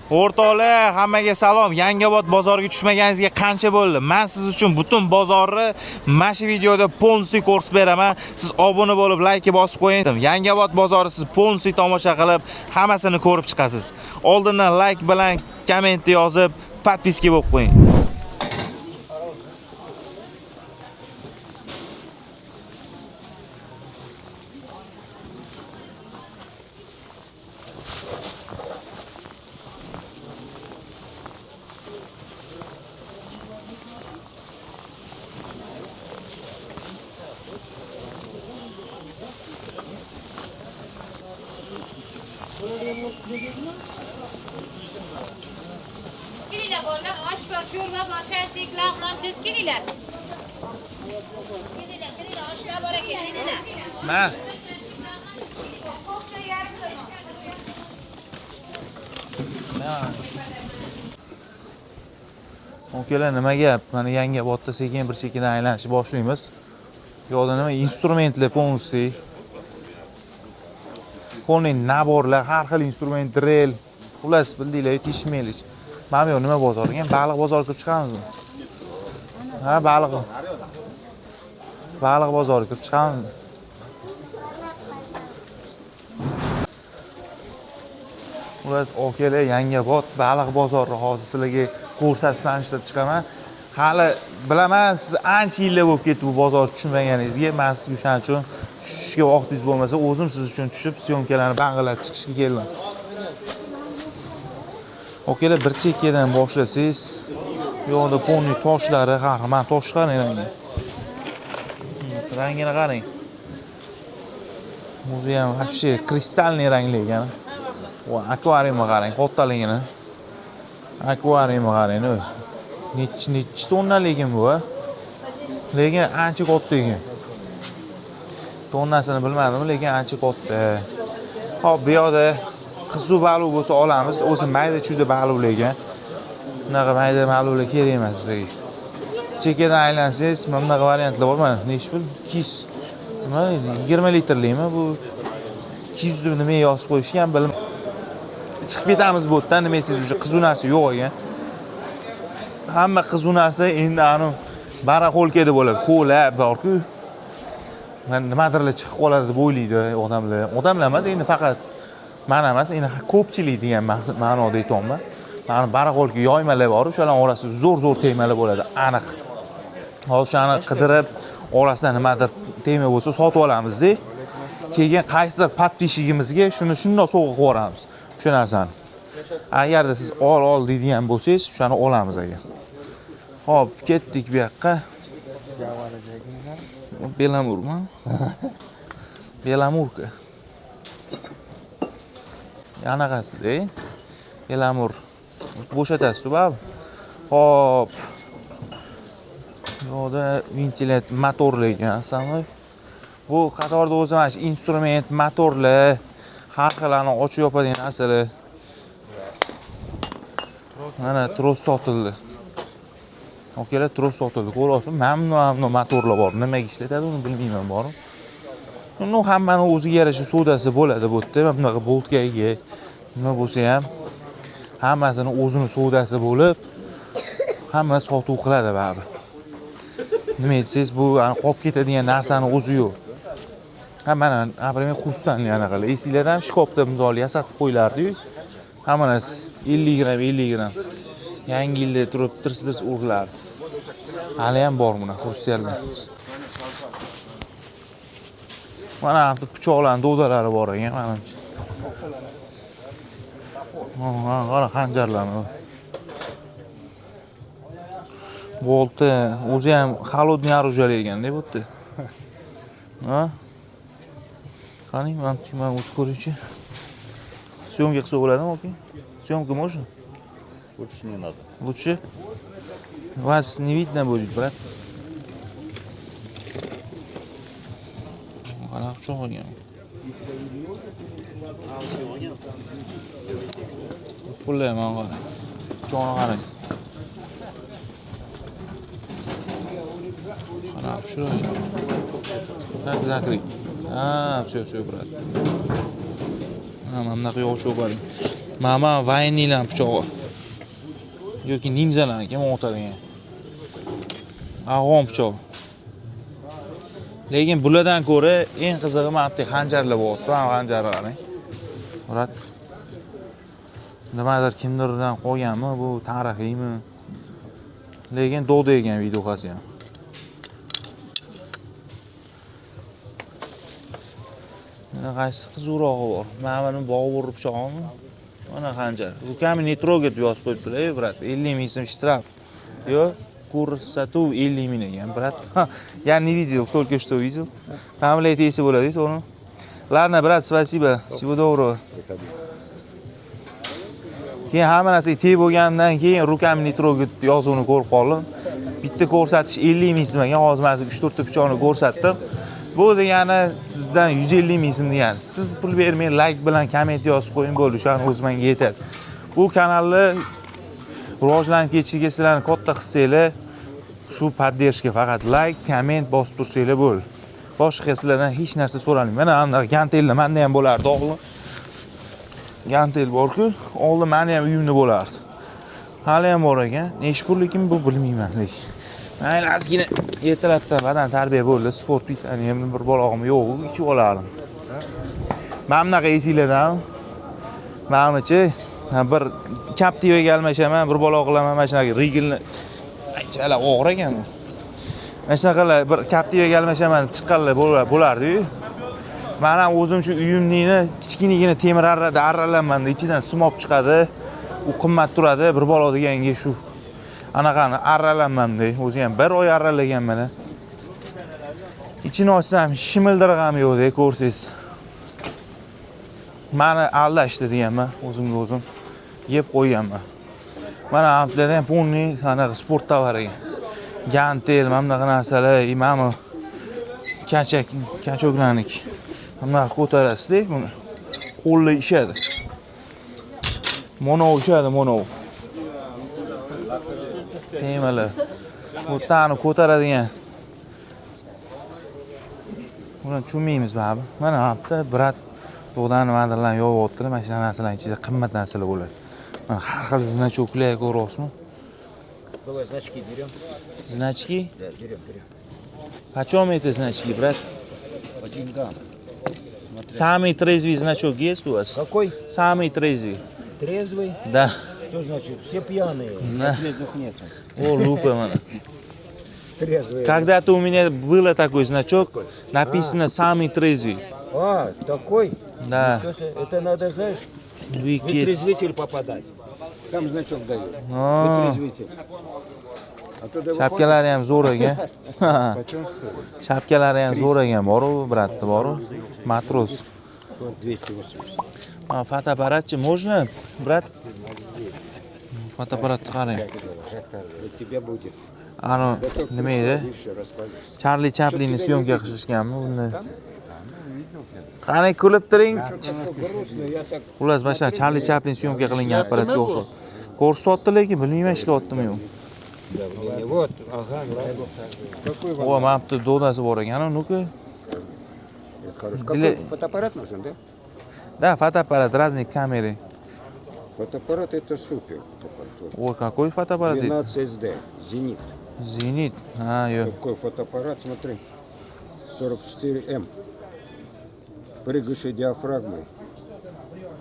O'rtoqlar, hammaga salom. Yangiobod bozoriga tushmaganingizga qancha bo'ldi? Men siz uchun butun bozorni mana shu videoda полностью ko'rsatib beraman. Siz obuna bo'lib, like bosib qo'ying. Yangiobod bozori siz полностью tomosha qilib, hammasini ko'rib chiqasiz. Oldindan like bilan kommentni yozib, podpiska bo'lib qo'ying. Kelinglar bolalar, osh bor, sho'rva bor, shashlik, lag'mon, tez kelinglar. Kelinglar, kelinglar, oshlar bor ekan, kelinglar. Ma. Okalar, nima gap? Mana Yangiobodda sekin bir chekkadan aylanishni boshlaymiz. Bu yoqda nima instrumentlar полностью. Полный набор lar, har xil instrument, drill. Xullas, bildinglar, teshmaylik. Mana bu yoq nima bozor ekan? Baliq bozori kirib chiqamizmi? Ha, baliq. Baliq bozori kirib chiqamizmi? Xullas, okalar, Yangiobod baliq bozorini hozir sizlarga ko'rsatib tanishtirib chiqaman. Hali bilaman, siz ancha yillar bo'lib ketdi bu bozorni tushunmaganingizga. Men sizga o'shaning uchun tushishga vaqtingiz bo'lmasa, o'zim siz uchun tushib, syomkalarni bang'ilab chiqishga keldim. Okalar, bir chekkadan boshlasangiz, bu yoqda polniy toshlari, har xil, mana tosh qarang rangi. Rangini qarang. O'zi ham вообще kristalniy rangli ekan. Va akvariumni qarang, kattaligini. Akvariumni qarang, u. Nechi nechi tonna lekin bu, a? Lekin ancha katta ekan. Tonnasini bilmadim, lekin ancha katta. Xo'p, bu yoqda qiziq baliq bo'lsa olamiz. O'zi mayda chuyda baliq lekin. Bunaqa mayda baliqlar kerak emas bizga. Chekkadan aylansangiz, mana bunaqa variantlar bor mana. Nechi pul? 200. Nima? 20 litrlikmi bu? 200 deb nimaga yozib qo'yishgan bilmadim. Chiqib ketamiz bu yerdan, nima desangiz, уже qiziq narsa yo'q ekan. Hamma qiziq narsa endi anu baraxolkada bo'ladi. Ko'la bor-ku. Mana nimadirlar chiqib qoladi deb o'ylaydi odamlar. Odamlar emas, endi faqat man emas, endi ko'pchilik degan ma'noda aytyapman. Mana baraxolka yoymalar bor, o'shalarning orasida zo'r-zo'r temalar bo'ladi, aniq. Hozir o'shani qidirib, orasida nimadir tema bo'lsa sotib olamizda. Keyin qaysidir podpishigimizga shuni shundoq sovg'a qilib yuboramiz o'sha narsani. Agarda siz ol ol deydigan bo'lsangiz, o'shani olamiz agar. Xo'p, ketdik bu yoqqa. Belamurmi? Belamurka. Anaqasida, Belamur. Bo'shatasiz baribir. Xo'p. Bu yoqda ventilyatsiya motorli ekan, основной. Bu qatorda o'zi mana shu instrument, motorlar, har xil ani ochib yopadigan narsalar. Mana tros sotildi. Okalar, tros sotildi. Ko'ryapsiz, mana bu motorlar bor. Nimaga ishlatadi uni bilmayman bormi. Ну, hammani o'ziga yarasha sodasi bo'ladi bu yerda. Mana bunaqa boltga ega nima bo'lsa ham hammasini o'zini sodasi bo'lib, hamma sotuv qiladi baribir. Nima desangiz, bu ani qolib ketadigan narsani o'zi yo'q. Ha, mana, например, xrustanli anaqalar. Esinglarda ham shkopda misol yasatib qo'yilardi-yu. Hamma narsa 50 gramm, 50 gramm. Yangi yilda turib tirs-tirs urilardi. Hali ham bor bunaqa xrustallar. Mana bu pichoqlarning dodalari bor ekan, manimcha. Ha, qara xanjarlarni. Bolta o'zi ham холодный оружие ekanda bu yerda. Ha? Qani, mana o'tib ko'ringchi. Съёмка qilsa bo'ladimi, aka? Съёмка можно? Лучше не надо. Лучше? Вас не видно будет, брат. Qanaqa pichoq ekan? Pullar mana qarang. Pichoqni qarang. Qanaqa chiroyli. Так, закрыть. Ha, все, все, брат. Ha, mana bunaqa yog'och o'paring. Mana военный lar pichog'i. Yoki ninzalarniki otadigan. Afg'on pichog'i. Lekin bulardan ko'ra eng qizig'i mana bu xanjarlar bo'lyapti. Mana xanjarni qarang. Брат. Nimadir kimdirdan qolganmi, bu tarixiymi? Lekin do'd ekan videoxasi ham. Mana qaysi qiziqrog'i bor? Mana buni Bobur pichog'imi? Mana xanjar. Руками не трогать deb yozib qo'yibdilar, ey брат. 50 ming so'm штраф. Yo'q, ko'rsatuv 50 ming ekan, брат. Я не видел, только что видел. Mana bular tegsa bo'ladi, to'g'rimi? Ладно, брат, спасибо. Всего доброго. Keyin hamma narsaga tegib bo'lgandan keyin руками не трогать yozuvini ko'rib qoldim. Bitta ko'rsatish 50 ming so'm ekan. Hozir men sizga 3-4 ta pichoqni ko'rsatdim. Bu degani sizdan 150 ming so'm degani. Siz pul bermay layk bilan komment yozib qo'ying, bo'ldi. O'shani o'zi menga yetadi. Bu kanalni rivojlanib ketishiga sizlarni katta hissanglar shu поддержка, faqat layk, komment bosib tursanglar bo'ldi. Boshqa sizlardan hech narsa so'ramayman. Mana bunaqa gantellar menda ham bo'lardi, o'g'lim. Gantel bor-ku, oldin meni ham uyimda bo'lardi. Hali ham bor ekan. Nechi pulligini bu bilmayman lekin. Mayli, ozgina ertalabdan badan tarbiya bo'ldi, sport питание bir bolog'im yo'q, ichib olardim. Mana bunaqa esinglardan manimcha bir Captivaga almashaman, bir balo qilaman, mana shunaqa Regalni anchalar og'ir ekan u. Mana shunaqalar bir Captivaga almashaman deb chiqqanlar bo'lardi-yu. Men ham o'zim shu uyimningni kichkinagina temir arrada arralanman, ichidan simob chiqadi. U qimmat turadi, bir balo deganga shu anaqani arralanman dey. O'zi ham bir oy arralaganman. Ichini ochsam shimildirg'am ham yo'q-da, ko'rsangiz. Mani aldashdi deganman, o'zimga o'zim yeb qo'yganman. Mana amtlarda ham полный anaqa sport tovar ekan. Gantel, mana bunaqa narsalar, и mana bu kachak, качок larniki. Bunaqa ko'tarasizda buni. Qo'lda ishadi. Monov ishadi, monov. Temalar. Bu tani ko'taradigan. Buni tushunmaymiz baribir. Mana bitta брат bug'dan nimadirlarni yovyaptilar. Mana shunaqa narsalarning ichida qimmat narsalar bo'ladi. Mana har xil значок lar ko'ryapsizmi? Давай значки берем. Значки? Да, берем, берем. Почем эти значки, брат? По деньгам. Самый трезвый значок есть у вас? Какой? Самый трезвый. Трезвый? Да. Что значит? Все пьяные. Да. Трезвых нет. О, лупа, mana. Трезвые. Когда-то у меня было такой значок, написано «Самый трезвый». А, такой? Да. Ничего себе. Это надо, знаешь, в Викет. вытрезвитель попадать. Там значок дают. А. Вытрезвитель. А туда выходит. Shapkalari ham zo'r ekan. Shapkalari ham zo'r ekan. Boru, брат, boru. Matros. Вот 280. А, fotoapparatchi можно, брат? Fotoapparatni qarang. У тебя будет. Ani nima edi? Еще распалился. Charli Chaplinni съёмка qilishganmi bunda? Qani kulib turing. Грустно, я так Xullas, mana shunaqa Charli Chaplin съёмка qilingan apparatga o'xshab. Ko'rsatyapti, lekin bilmayman ishlayaptimi yo'q. давление. Вот, ага, ладно. Какой вам? O, mana bu yerda dodasi bor ekan, ну-ка. Это хороший. Для- Какой фотоаппарат нужен, да? Да, фотоаппарат, разные камеры. Фотоаппарат это супер фотоаппарат. Вот. Ой, какой фотоаппарат? 12 SD, Зенит. Зенит. Ha, yo'q. Такой фотоаппарат, смотри, 44М. Прыгающей диафрагмой.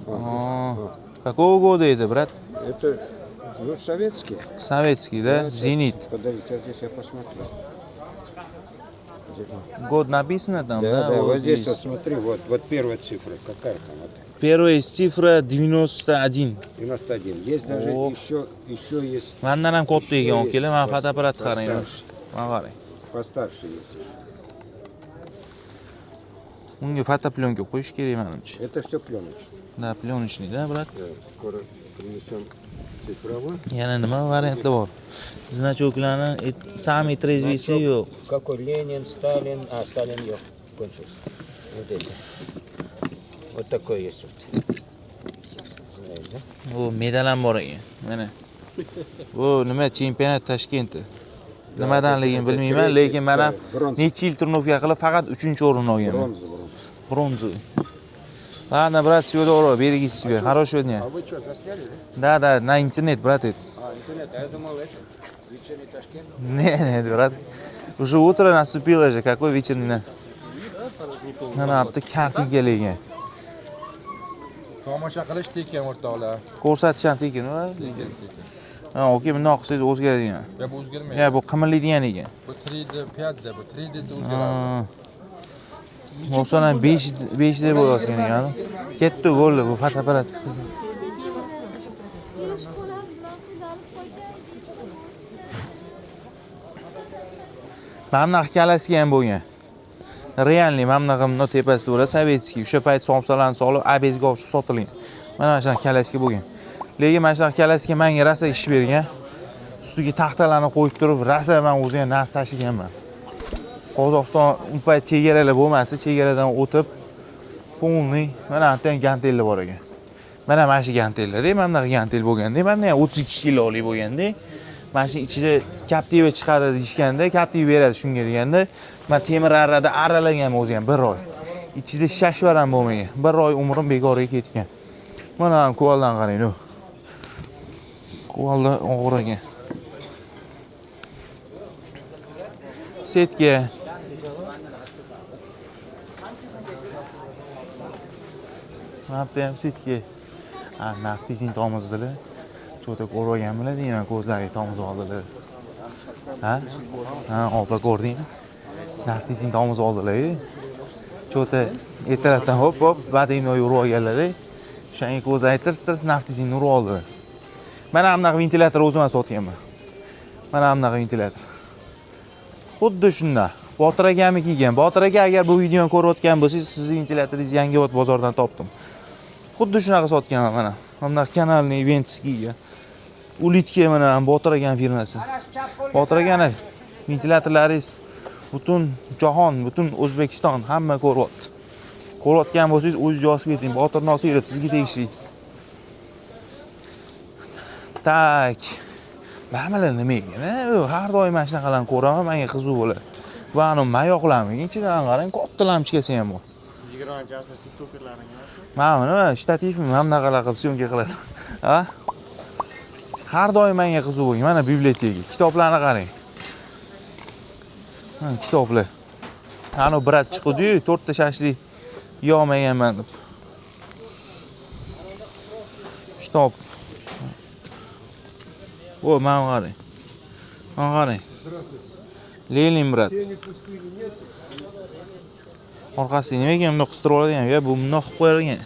О, какого года это, брат? Это, ну, советский. Советский, да? Зенит. Подожди, сейчас здесь я посмотрю. Год написано там, Да, да? да, вот здесь есть. вот смотри, вот, вот первая цифра, какая там вот. Первая цифра 91. 91. Есть даже О. еще есть Mandan ham katta ekan, Еще akalar. Mana есть. fotoapparat qarang. Постарше. Mana qarang. Постарше есть еще. Unga фотоплёнка qo'yish kerak menimcha. Это все пленочное. Да, пленочный, да, брат? Да, скоро принесем цифровой. Yana nima variantlar bor? Значок larni самый трезвый si yo'q. Какой Ленин, Сталин, а, Сталин yo'q, кончился. Вот это. Вот такой есть вот. Знаешь, да? Bu medal ham bor ekan. Mana. Bu nima chempionat Toshkentda. Nimadanligini bilmayman, lekin men ham Bronza. necha yil тренировка qilib faqat 3-o'rinni olganman. Бронза, бронза. Bronza. Ладно, брат, всего доброго, берегите себя. Хорошего дня. А вы что, засняли, да? Да, да, на интернет, брат, это. А, интернет, а я думал, это, вечерний Ташкент. Не, не, брат. Уже утро наступило же, какой вечерний? Mana bu kartinga lekin. Tomosha qilish tekin, o'rtoqlar. Ko'rsatish ham tekin, va? Tekin, tekin. Ha, okey, bundoq qilsangiz o'zgaradigan. Ya bu o'zgarmaydi. Ya bu qimirlaydigan ekan. Bu 3D, 5D, bu 3D'si o'zgaradi. Ha. Masalan 5 5 da bo'layotgan ekan. Ketdi, bo'ldi bu fotoapparat qiziq. Yosh bolam bilan qiynalib qolgan. Mana bunaqa ikkalasiga ham bo'lgan. Realniy mana bunaqa bundoq tepasida bo'ladi, советский. O'sha payt somsalarni solib, обезга olib sotilgan. Mana shunaqa ikkalasiga bo'lgan. Lekin mana shunaqa ikkalasiga menga rosa ish bergan. Ustiga taxtalarni qo'yib turib, rosa men o'zim ham narsa tashiganman. Qozog'iston u payt chegaralar bo'lmasa, chegaradan o'tib, полный mana bu yerda ham gantellar bor ekan. Mana shu gantellarda, mana bunaqa gantel bo'lganda, mana ham 32 kilolik bo'lganda, mana shu ichida Captiva chiqadi deyishganda, Captiva beradi shunga deganda, men temir arrada arralaganman o'zi ham bir oy. Ichida shashvar ham bo'lmagan. Bir oy umrim bekorga ketgan. Mana kuvaldan qarang, u. Kuvalda og'ir ekan. Setka. Mana bu ham setka. Ha, naftising tomizdilar. Cho'ta ko'rib olganmilar deyman, ko'zlariga tomizib oldilar. Ha? Ha, opa ko'rdingmi? Naftising tomizib oldilar. Cho'ta ertalabdan hop hop badingni urib olganlar. O'shanga ko'zlariga tirs tirs naftisingni urib oldilar. Mana bunaqa ventilyator o'zim ham sotganman. Mana bunaqa ventilyator. Xuddi shundan. Botir akamni kiygan. Botir aka, agar bu videoni ko'rayotgan bo'lsangiz, sizni ventilyatoringizni Yangiobod bozoridan topdim. Xuddi shunaqa sotganman mana. Mana bunaqa kanalniy Ventus kiygan. Ulitka mana Botir akam firmasi. Botir akani ventilyatorlaringiz butun jahon, butun O'zbekiston hamma ko'ryapti. Ko'rayotgan bo'lsangiz, o'zingiz yozib keting. Botir Nosirov sizga tegishli. Так. Mana nima ekan? U har doim mana shunaqalarni ko'raman, menga qiziq bo'ladi. Va anu mayoqlarmi? Ichidan qarang, katta lampochkasi ham bor. 20-asr tiktokerlaring emasmi? Mana nima, shtativmi, mana bunaqalar qilib syomka qiladi. Ha? Har doim menga qiziq bo'lgan. Mana biblioteka, kitoblarni qarang. Mana kitoblar. Ana брат chiqdi-yu, 4 ta shashlik yeyolmaganman deb. Kitob. O, mana qarang. Mana qarang. Lenin брат. Orqasida nima ekan, bundoq qistirib oladigan, yo bu bundoq qilib qo'yar ekan.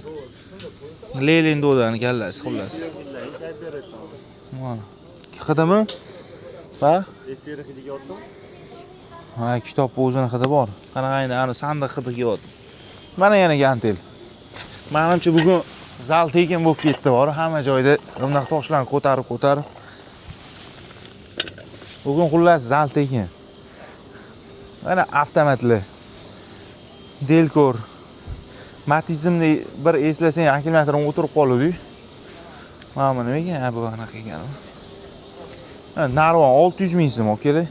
Lenin dodani kallasi, xullas. Mana. Hidimi? Ha? Eseri hidi kelyaptimi? Ha, kitobni o'zini hidi bor. Qanaqa endi ana sandiq hidi kelyapti. Mana yana gantel. Menimcha bugun zal tekin bo'lib ketdi bor, hamma joyda bunaqa toshlarni ko'tarib ko'tarib. Bugun xullas zal tekin. Mana avtomatlar. Delkor. Matizmni bir eslasang, akkumulyatorim o'tirib qoladi. Mana bu nima ekan? Ha, bu anaqa ekan. Ha, narvon 600 ming so'm, akalar.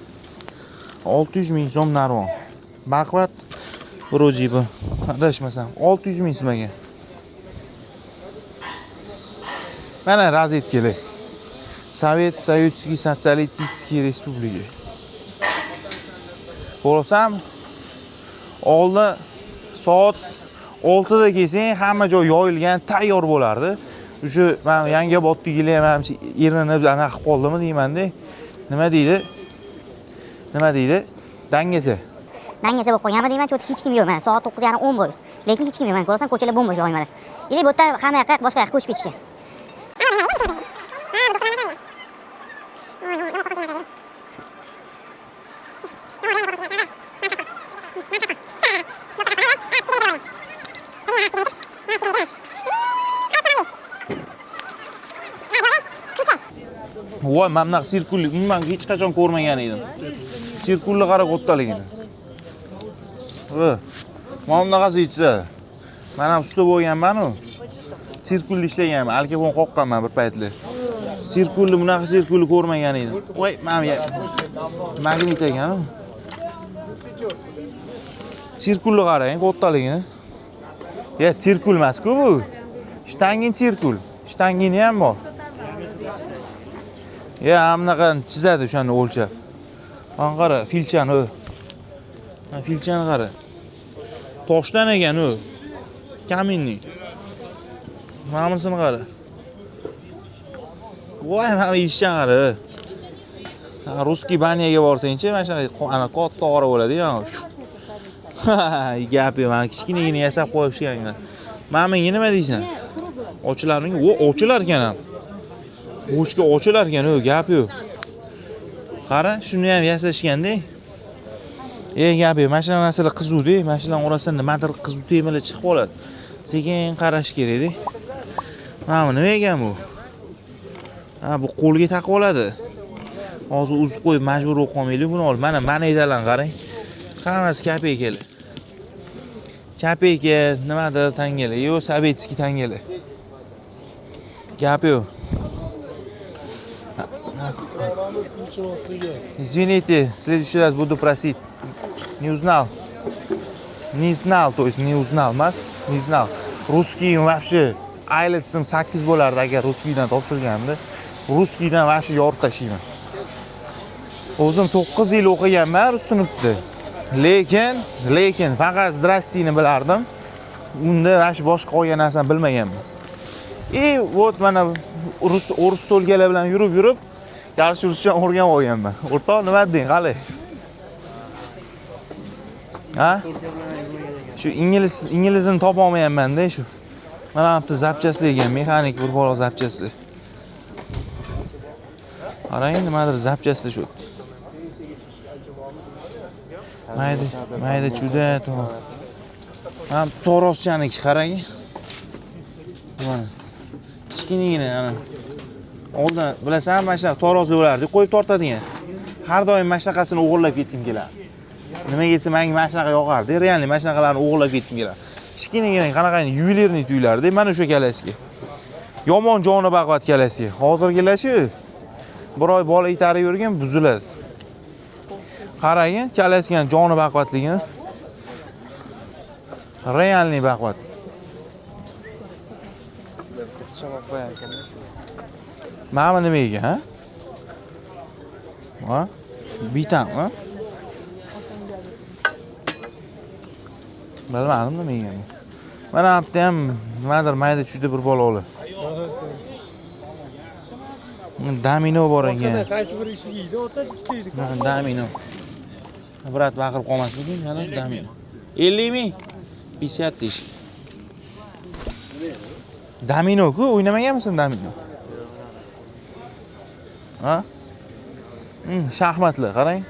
600 ming so'm narvon. Baqvat вроде бы. Adashmasam 600 ming so'm ekan. Mana rozetkalar. Sovet Союзский Социалистический Respublika. Ko'rsam, oldin soat 6 da kelsang, hamma joy yoyilgan, tayyor bo'lardi. O'sha mana Yangioboddagilar ham manimcha erinib anaqa qilib qoldimi deyman-da. Nima deydi? Nima deydi? Dangasa. Dangasa bo'lib qolganmi deyman, cho'ti hech kim yo'q. Mana soat 9:30 10 bo'ldi. Lekin hech kim yo'q. Mana ko'rasan, ko'chalar bo'm-bo'sh oymalar. Ili bu yerda hamma yoqqa boshqa yoqqa ko'chib ketishgan. Voy, mana bunaqa sirkulli umuman hech qachon ko'rmagan edim. Sirkulli qara kattaligini. Va, mana bunaqasi ichsa. Men ham usta bo'lganman-u. Sirkulli ishlaganman, alkafon qoqqanman bir paytlar. Sirkulli, bunaqa sirkulli ko'rmagan edim. Voy, mana bu magnit ekan-u. Sirkulli qarang, kattaligini. Ya, sirkul emas-ku bu. Shtangin sirkul. Shtangini ham bor. Ya, bunaqa chizadi o'shani o'lchab. Mana qara, filchani u. Ha, filchani qara. Toshdan ekan u. Каменный. Mana bunisini qara. Voy, mana bu idishchani qara. Ha, русский баня ga borsangchi, mana shunaqa ana katta og'ir bo'ladi-yu. Gap yo'q, mana kichkinagina yasab qo'yishgan. Mana bunga nima deysan? Ochilarmi? O, ochilar ekan ham. Go'shtga ochilar ekan, u gap yo'q. Qara, shuni ham yasashganda. Ey, gap yo'q, mana shunaqa narsalar qizuvda, mana shularning orasidan nimadir qiziq temalar chiqib qoladi. Sekin qarash kerakda. Mana bu nima ekan bu? Ha, bu qo'lga taqib oladi. Hozir uzib qo'yib majbur bo'lib qolmaylik buni olib. Mana monetalarni qarang. Hammasi kopeykalar. Kopeyka, nimadir tangalar. Yo'q, советский tangalar. Gap yo'q. Извините, в следующий раз буду просить. Не узнал. Не знал, то есть не узнал, mas, не знал. Русский вообще IELTS'im 8 bo'lardi agar русский dan topshirganimda. Русский dan вообще yorib tashlayman. O'zim 9 yil o'qiganman rus sinfda. Lekin faqat здрасте ni bilardim. Unda вообще boshqa qolgan narsani bilmaganman. И вот mana rus o'ris to'lgalar bilan yurib-yurib, yaxshi ruscha o'rganib olganman. O'rtoq, nima deng, qalay? Ha? Shu inglizini topa olmayapman-da shu. Mana bu yerda запчасть li ekan, mexanik bir balo запчасть li. Qarang, nimadir запчасть li shu. Mayda, mayda chuda to. Mana taroschaniki qarang. Mana. Kichkinagina ana. Oldin bilasan, mana shunaqa tarozli bo'lardi, qo'yib tortadigan. Har doim mana shunaqasini o'g'irlab ketgim keladi. Nimaga desa menga mana shunaqa yoqardi, реально mana shunaqalarni o'g'irlab ketgim keladi. Kichkinagina qanaqa ювелирный tuylardi, mana o'sha kalasiga. Yomon joni baquvvat kalasiga. Hozirgilar-chi bir oy bola itarib yurgan buziladi. Qarang, kalasiga joni baquvvatligini. Реальный baquvvat. Mana bu nima ekan, ha? Ha? Bitami? Bilmadim nima ekan. Mana bu yerda ham nimadir mayda chuyda bir bola oladi. Domino bor ekan. Qaysi bir ishi yeydi, ota ikkita. Mana domino. Брат baqirib qolmasmikin? Mana domino. 50 ming. 50 тысяч. Domino-ku, o'ynamaganmisan domino? Ha? Shaxmatlar, qarang.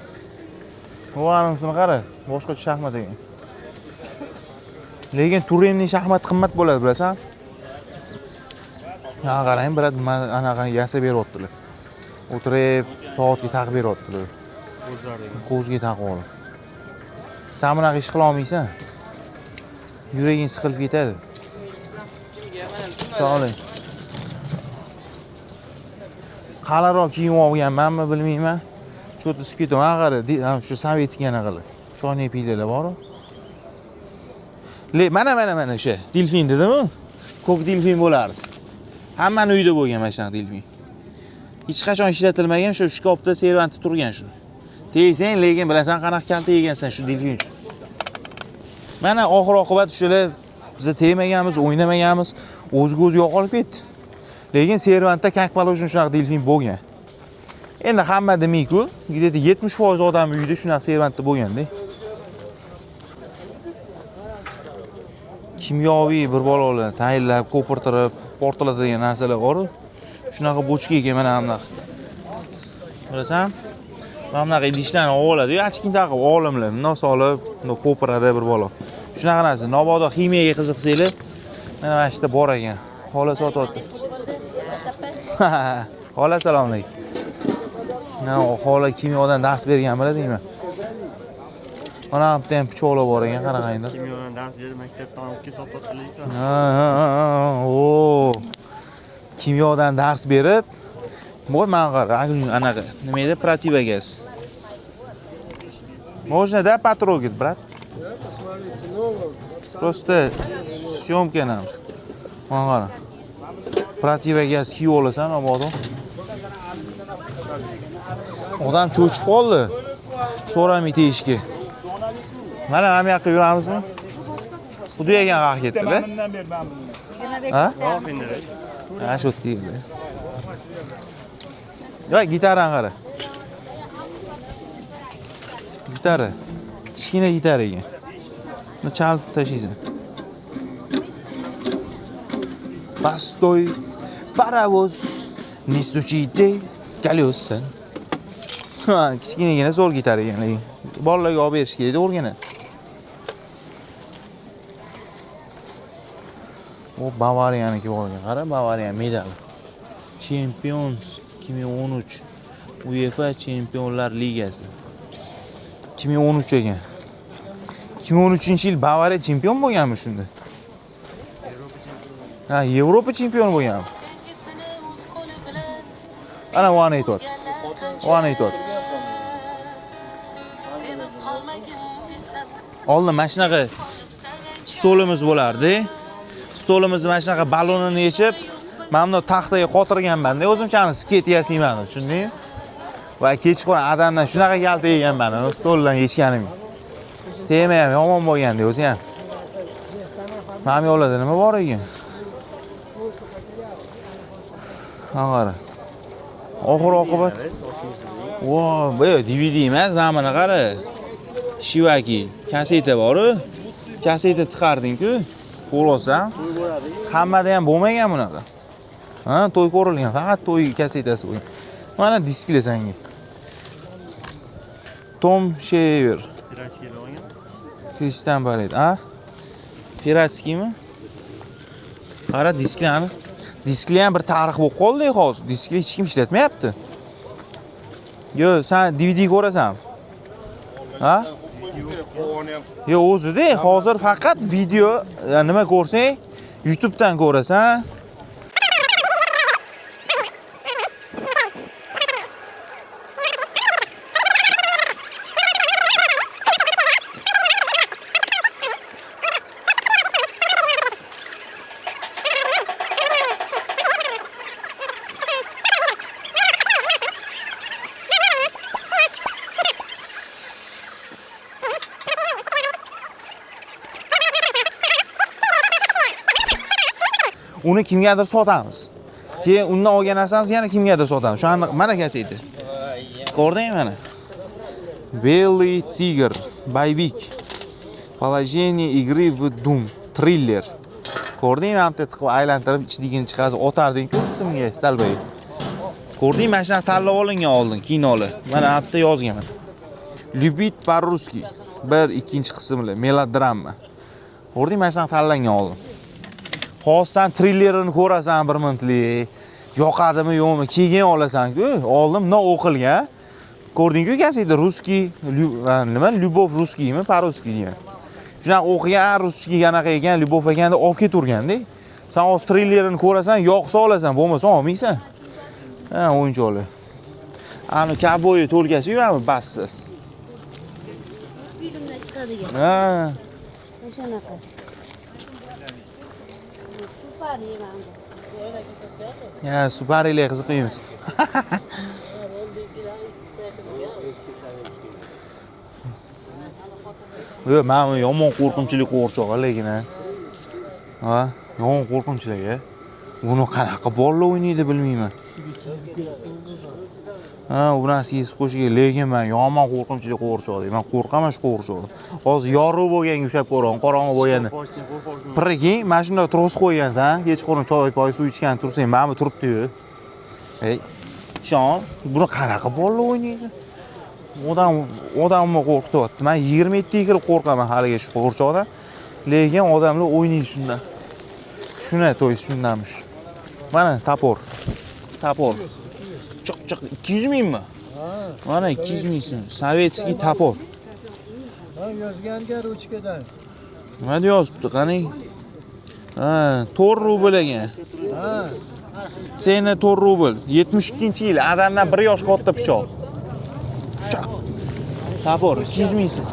Vo'anisini qara, boshqacha shaxmat ekan. Lekin Turenning shaxmat qimmat bo'ladi, bilasan? Ha, qarang, брат, anaqa yasab beryaptilar. O'tirib, soatga taqib beryaptilar. Ko'zga taqib olib. Sen bunaqa ish qila olmaysan. Yuraging siqilib ketadi. Sog'lik. Qalinroq kiyim olganmanmi bilmayman. Cho'ti isib ketdi. Mana qara, shu советский anaqalar. Choynak pilalar bor-ku. Le, mana mana mana o'sha delfin dedimi? Ko'k delfin bo'lardi. Hammani uyida bo'lgan mana shunaqa delfin. Hech qachon ishlatilmagan, shu shkafda servantda turgan shu. Tegsang, lekin bilasan qanaqa kalta yegansan shu delfin uchun. Mana oxir oqibat o'shalar biza tegmaganmiz, o'ynamaganmiz, o'ziga o'zi yo'qolib ketdi. Lekin servantda как положено shunaqa delfin bo'lgan. Endi hamma demayku, где-то 70% odam uyida shunaqa servantda bo'lganda. Kimyoviy bir balolar tayinlab, ko'pirtirib, portlatadigan narsalar bor-ku. Shunaqa bochka ekan mana bunaqa. Bilasan? Mana bunaqa idishlarni oladi-yu, ochkin taqib olimlar bundoq solib, bundoq ko'piradi bir balo. Shunaqa narsa. Mabodo ximiyaga qiziqsanglar, mana shu yerda bor ekan. Xola sotyapti. Xola, assalomu alaykum. Mana xola kimyodan dars bergan biladingmi? Mana bu yerda ham pichoqlar bor ekan, qarag'aydir. Kimyodan dars berib maktabdan olib kelib sotayotganliksan. Ha. O. Kimyodan dars berib, voy mana qara, anaqa nima edi? Противогаз. Можно, да, потрогать, брат? Да, посмотрите, нового, абсолютно. Просто съёмка нам. Mana qara. Противогаз kiyib olasan, obodo. Odam cho'chib qoldi. So'ramay tegishga. Mana bu yoqqa yuramizmi? Xudo yegan qayerga ketdi-da? Bundan ber, ben bundan. Ha? Ha, shu yerda. Yo, gitarani qara. Gitara. Kichkina gitara ekan. Buni chalib tashlaysan. Постой, паровоз, не стучите колеса. Ha, kichkinagina zo'r gitara ekan lekin. Bolalarga olib berish kerak o'rganadi. O Bavariyaniki bor ekan. Qara, Bavariya medali. Champions 2013 UEFA Chempionlar Ligasi. 2013 ekan. 2013-yil Bavariya chempion bo'lganmi shunda? Ha, Yevropa chempioni bo'lganmi? Ana u aytyapti. U aytyapti. Oldin mana shunaqa stolimiz bo'lardi. Stolimizni mana shunaqa ballonini yechib, mana bunday taxtaga qotirganman-da, o'zimchani sket yasayman deb, tushundingmi? Va kechqurun adamdan shunaqa kalta yeganman, uni stoldan yechganim. Tema ham yomon bo'lganda o'zi ham. Mana bu yoqlarda nima bor ekan? Ha, qara. Oxir oqibat. Vo, bu DVD emas, mana buni qara. Shivaki kaseta bor-u. Kaseta tiqarding-ku. Ko'ryapsan? Hammada ham bo'lmagan bunaqa. Ha, to'y ko'rilgan, faqat to'y kasetasi bo'lgan. Mana diskli senga. Tom Shaver, Piratskiy olgan. Christian Balet, a? Piratskiymi? Qara disklarni. Diskli ham bir tarix bo'lib qoldi hozir. Diskli hech kim ishlatmayapti. Yo, sen DVD ko'rasan. Ha? Yo, o'zida hozir faqat video, nima ko'rsang, YouTube'dan ko'rasan. Uni kimgadir sotamiz. Keyin undan olgan narsamizni yana kimgadir sotamiz. Shu aniq mana kaseta. Ko'rdingmi mana? Белый тигр, боевик. Положение игры в Doom, триллер. Ko'rdingmi? Mana bitta tiqib aylantirib ichidagini chiqarib otarding-ku simga, stolbaga. Ko'rdingmi? Mana shunaqa tanlab olingan oldin kinolar. Mana bu yerda yozgan. Любить по-русски. Bir, ikkinchi qismli melodrama. Ko'rdingmi? Mana shunaqa tanlangan oldin. Hozir sen trillerini ko'rasan bir minutlik. Yoqadimi, yo'qmi? Keyin olasan-ku. Oldin bundoq o'qilgan. Ko'rding-ku kaseta русский, nima, Любовь русскийmi, по-русски degan. Shunaqa o'qigan, russkiy anaqa ekan, Любовь ekan deb olib ketaverganda. Sen hozir trillerini ko'rasan, yoqsa olasan, bo'lmasa olmaysan. Ha, o'yinchoqlar. Ani kovboy to'lkasi-yu, mana bassi. Filmdan chiqadigan. Ha, O'shanaqa. Super yemam. Ya, Subaru'lar qiziqmaymiz. Yo'q, mana bu yomon qo'rqinchli qo'g'irchoq lekin ha. Ha, yomon qo'rqinchli a. Buni qanaqa bolalar o'ynaydi bilmayman. Ha, u narsa yesib qo'yish kerak, lekin men yomon qo'rqinchli qo'g'irchoq deyman. Men qo'rqaman shu qo'g'irchoqdan. Hozir yorug' bo'lganga ushlab ko'raman, qorong'i bo'lganda. Qo'rqsin, qo'rqsin. Prikин, mana shunday turg'izib qo'ygansan, kechqurun choy poy suv ichgan tursang, mana bu turibdi-yu. Ey, ishon, buni qanaqa bolalar o'ynaydi? Odamni qo'rqityapti. Men 27 ga kirib qo'rqaman haliga shu qo'g'irchoqdan. Lekin odamlar o'ynaydi shundan. Shuni, to'y shundanmish. Mana topor. Topor. Chiq chiq 200 mingmi? Mana 200 ming so'm. Советский topor. Ha, yozganga ruchkadan. Nima deb yozibdi, qarang. Ha, 4 rubl ekan. Ha, Seni 4 rubl. 72-yil adamdan 1 yosh katta pichoq. Pichoq. Topor 200 ming so'm.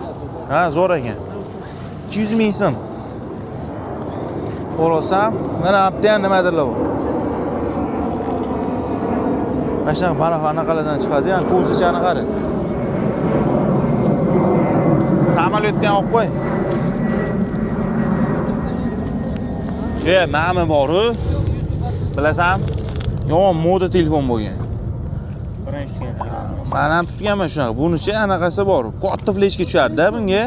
Ha, zo'r ekan. 200 ming so'm. Ko'rasam, mana bu yerda ham nimadirlar bor. Mana shunaqa baliq anaqalardan chiqadi, ya'ni ko'zichani qara. Samolyotni ham olib qo'y. E, mami bor-u. Bilasan, yomon moda telefon bo'lgan. Man ham tutganman shunaqa. Bunichi anaqasi bor. Katta fleshga tushadi-da bunga.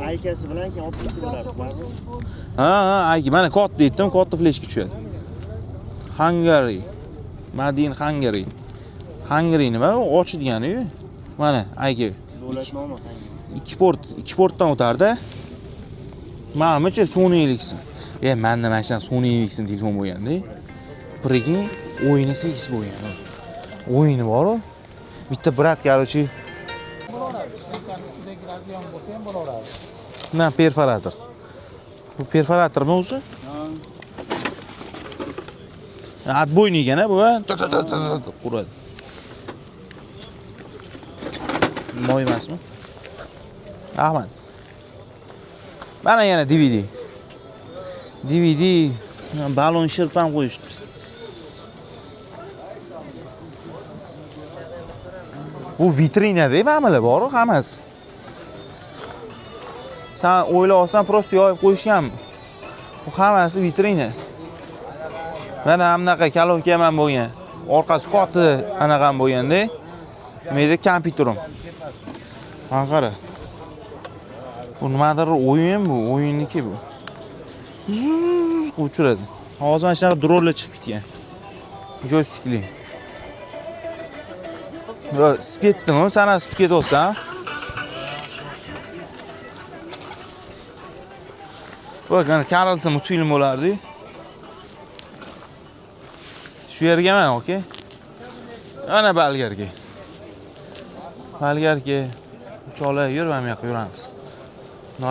Aykasi bilan keyin olib ketsa bo'ladi. Ha, ha, ayki, mana katta aytdim, katta fleshga tushadi. Hungary. Made in Hungary. Hungary nima? U och degani-yu. Mana, ayki. Davlat nomi. Ikki port, ikki portdan o'tardi. Manimcha Sony Ericsson. E, menda mana shunaqa Sony Ericsson telefon bo'lganda, прикинь, o'yini seks bo'lgan. O'yini bor-u. Bitta brat, короче, na perforator. Bu perforatormi o'zi? Отбойник ekan bu, a? Ta ta ta ta ta uradi. Moy emasmi? Rahmat. Mana yana DVD. DVD balon shirp ham qo'yishdi. Bu vitrinada mamalar bor hammasi. San o'ylab olsan, просто yoyib qo'yishganmi? Bu hammasi vitrina. Mana bunaqa kolonka ham bo'lgan. Orqasi katta anaqa ham bo'lganda. Nima edi? Kompyuterim. Mana qara. Bu nimadir o'yin bu, o'yinniki bu. Zzzz qilib uchiradi. Hozir mana shunaqa dronlar chiqib ketgan. Joystikli. Yo, isib ketdimi? San ham isib ketyapsan. Bak, ana Karlson multfilm bo'lardi. Shu yerga man, okey? Ana Balgarga. Balgarga uchoqlar yur, mana bu yoqqa yuramiz.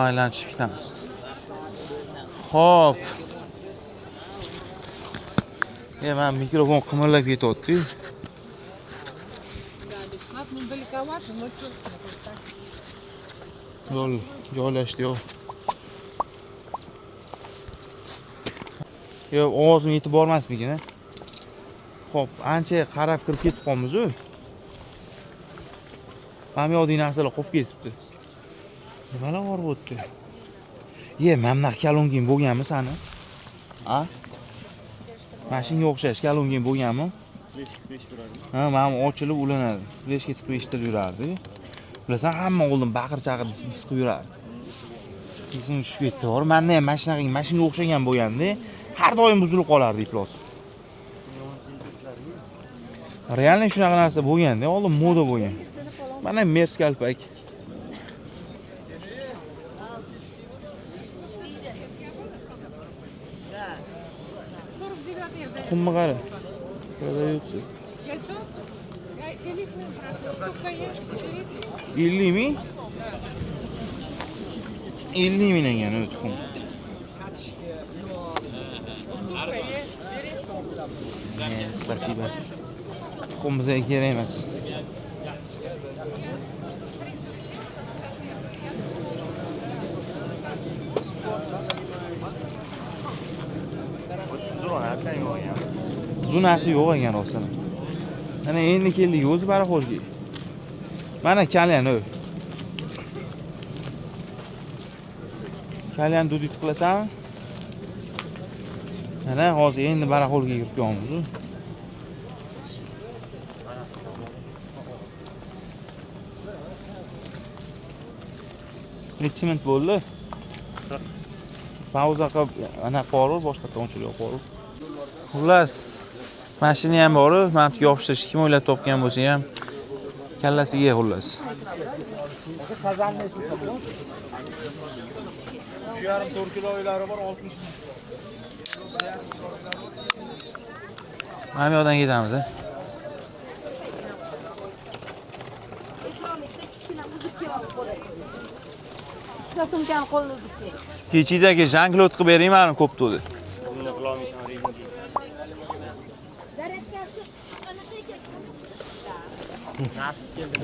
Aylanib tushib ketamiz. Xo'p. E, mana mikrofon qimirlab ketyapti-yu. Ну, далековато, но чувствую. Yo'l joylashdi yo'q. Yo'q, ovozim yetib bormasmikin, a? Xo'p, ancha qarab kirib ketib qolamiz-u. Mana bu yoqdagi narsalar qolib ketibdi. Nimalar bor bu yerda? Ye, mana bunaqa kalonkang bo'lganmi sani? A? Mana shunga o'xshash kalonkang bo'lganmi? Ha, mana bu ochilib ulanadi. Fleshga tiqib eshitilib yurardi. Bilasan, hamma oldin baqir-chaqir dis-dis qilib yurardi. Esim tushib ketdi. Bor, menda ham mana shunaqa, mana shunga o'xshagan bo'lganda, har doim buzilib qolardi iflos. Реально shunaqa narsa bo'lganda, oldin moda bo'lgan. Mana Mers kalpak. Tuxumni qara. Продаются. Яйцо? Элитный брат. Сколько ешь? 50 ming? 50 ming ekan u tuxum. Не, спасибо. Tuxum bizga kerak emas. Zo'r narsa yo'q ekan. Zo'r narsa yo'q ekan rostdan. Mana endi keldik o'zi барахолка. Mana kalyan u. Kalyan dudit qilasanmi? Mana hozir endi барахолка ga kirib kelyapmiz. Necha minut bo'ldi? Pauza qilib, ana qo'rib, boshqa to'nchilik qo'rib. Xullas, mashina ham bor-u, mana bu yerga yopishtirishni kim o'ylab topgan bo'lsa ham kallasiga xullas. 3,5-4 kilo uylari bor, 60 ming. Mana bu yoqdan ketamiz, a. Sumkani qo'lini uzib kel. Kechidagi Jean-Claude qilib bering, mani ko'p to'di. Buni qilolmaysan, rejim.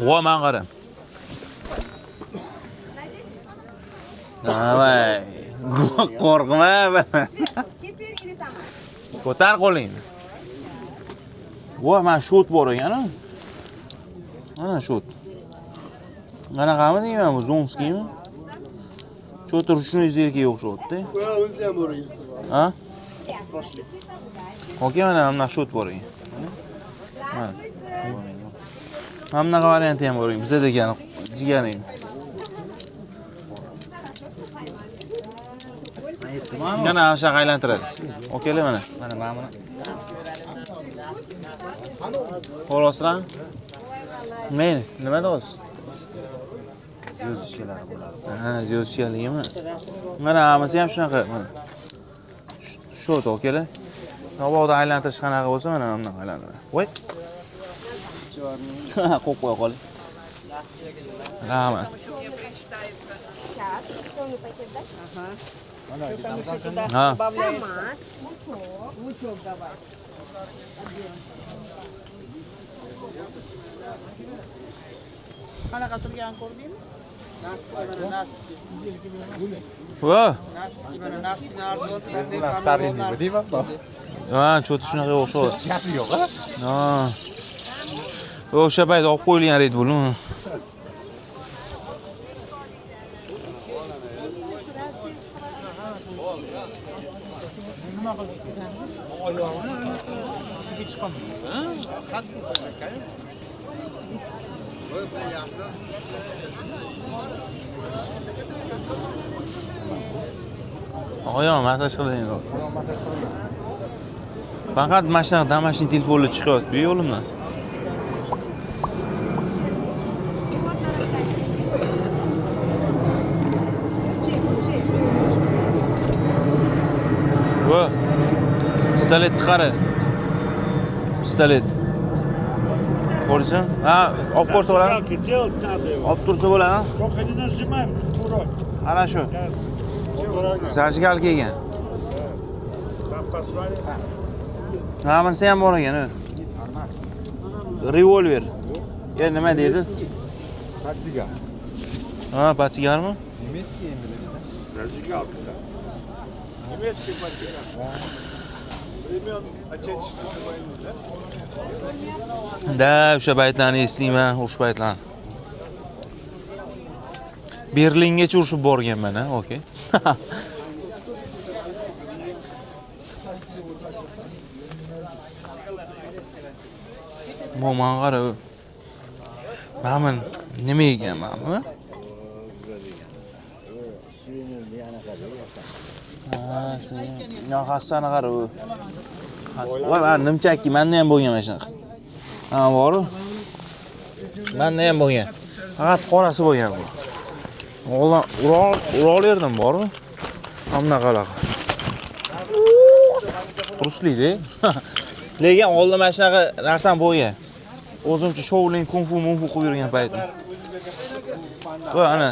Vo, man qara. Давай. Qo'rqma. Ko'tar qo'lingni. Voy, mana shot bor ekan-a. Mana shot. Qanaqami deyman bu, zonskiymi? Cho'tir ручной zerkaga o'xshyapti. O'zi ham bor ekan. Ha? Okey, mana bunaqa shot bor ekan. Mana. Mana bunaqa varianti ham bor ekan. Bizada ekan, jigaring. Yana shunaqa aylantiradi. Okeylar mana. Mana mana buni. Ko'rasizlarmi? Mayli, nima deyapsiz? Yo'zishkalari bo'ladi. Ha, yo'zishkaligimi? Mana hammasi ham shunaqa, mana. Shot okeylar. Mabodo aylantirish qanaqa bo'lsa, mana bunaqa aylantiradi. Voy. Qo'yib qo'ya qoling. Rahmat. Ha. Qanaqa turganini ko'rdingmi? Va. Stalinni deyman. Ha, cho'ti shunaqa o'xshaydi. Gapi yo'q, ha? Ha. O'sha payt olib qo'yilgan Red Bull. Oyoq massaj qiling. Faqat mana shunaqa домашний telefonlar chiqyapti bu yo'limdan. Va pistoletni qara. Pistolet. Ko'rsan? Ha, olib ko'rsa bo'ladi. Olib tursa bo'ladi. Только не нажимаем курок. Ana shu. Зажигалка ekan. Ha, bunisi ham bor ekan, Revolver. Ya nima deydi? Подсигар. Ha, подсигарmi? Немецкий endi. Зажигалка, да. Немецкий подсигар. Времен Отечественной войны, да? Да, o'sha paytlarni eslayman, urush paytlarini. Berlingacha urushib borganman, ha, okey. Bu mana qara. Mana nima ekan mana bu? Ha, shuni. Hassani qara u. Voy, mana nimchakki, menda ham bo'lgan mana shunaqa. Ha, boru. Menda ham bo'lgan. Faqat qorasi bo'lgan bu. O'g'lon uraverdim boru. Mana bunaqa. Ruslikda. Lekin oldin mana shunaqa narsam bo'lgan. O'zimcha Shaolin kung fu mung fu qilib yurgan paytim. Voy, ana.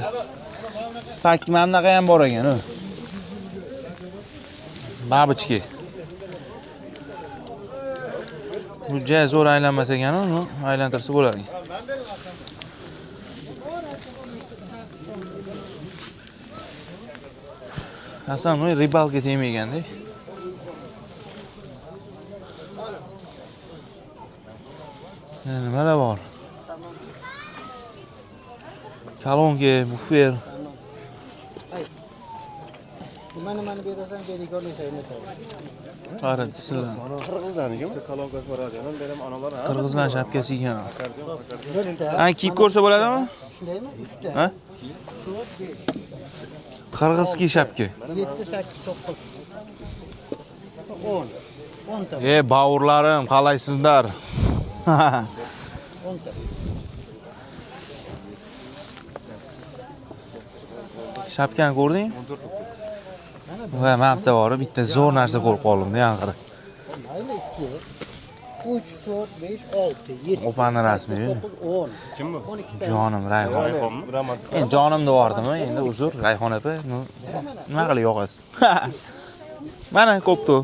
Pak mana bunaqa ham bor ekan, u. Babichki. Bu ja zo'r aylanmas ekan, uni aylantirsa bo'lar ekan. Hasan, uni ribalka tegmagan-da. Nimalar bor? Kolonka, bufer. Mana berasan, Qara, tislar. Qirg'izlarnikimi? Kolonkasi bor ekan, beram onalar, ha? Qirg'izlar shapkasi ekan. Ha, kiyib ko'rsa bo'ladimi? Shundaymi? 3ta. Ha? Qirg'izskiy shapka. 7, 8, 9. 10. 10 ta. E, bavurlarim, qalaysizlar? 10 ta. Shapkani ko'rding? Va, mana bitta bor, bitta zo'r narsa ko'rib qoldim-da, yana qara. Mayli 2. 3, 4, 5, 6, 7. Opani rasmi. 9, 10. Kim bu? 12 ta. Jonim Rayhon. Rayhonmi? Romantik. Endi jonim devordim, endi uzr Rayhon opa, nima qilib yoqasiz? Mana ko'ptu.